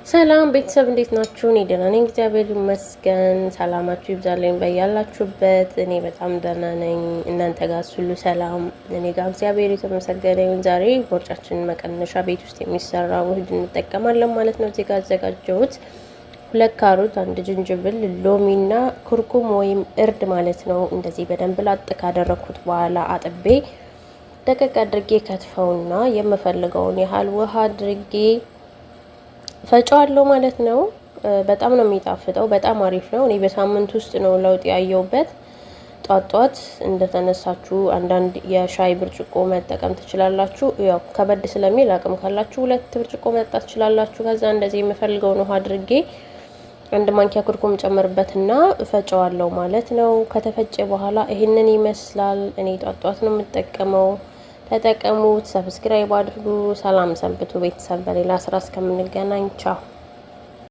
ሰላም ቤተሰብ እንዴት ናችሁ? እኔ ደህና ነኝ፣ እግዚአብሔር ይመስገን። ሰላማችሁ ይብዛልኝ በያላችሁበት። እኔ በጣም ደህና ነኝ። እናንተ ጋር ሁሉ ሰላም? እኔ ጋር እግዚአብሔር የተመሰገነ ይሁን። ዛሬ ቦርጫችንን መቀነሻ ቤት ውስጥ የሚሰራ ውህድ እንጠቀማለን ማለት ነው። እዚህ ጋር አዘጋጀሁት 2 ካሮት፣ 1 ዝንጅብል፣ ሎሚና ኩርኩም ወይም እርድ ማለት ነው። እንደዚህ በደንብ ላጥ ካደረኩት በኋላ አጥቤ ደቀቅ አድርጌ ከትፈውና የምፈልገውን ያህል ውሃ አድርጌ ፈጫዋለሁ ማለት ነው። በጣም ነው የሚጣፍጠው። በጣም አሪፍ ነው። እኔ በሳምንት ውስጥ ነው ለውጥ ያየሁበት። ጧት ጧት እንደተነሳችሁ አንዳንድ የሻይ ብርጭቆ መጠቀም ትችላላችሁ። ያው ከበድ ስለሚል አቅም ካላችሁ 2 ብርጭቆ መጠጣት ትችላላችሁ። ከዛ እንደዚህ የምፈልገውን ውሃ አድርጌ 1 ማንኪያ ኩርኩም ጨምርበትና እፈጨዋለሁ ማለት ነው። ከተፈጨ በኋላ ይህንን ይመስላል። እኔ ጧት ጧት ነው የምጠቀመው። ተጠቀሙት። Subscribe አድርጉ። ሰላም ሰንብቱ ቤተሰብ። በሌላ ስራ እስከምንገናኝ ቻው።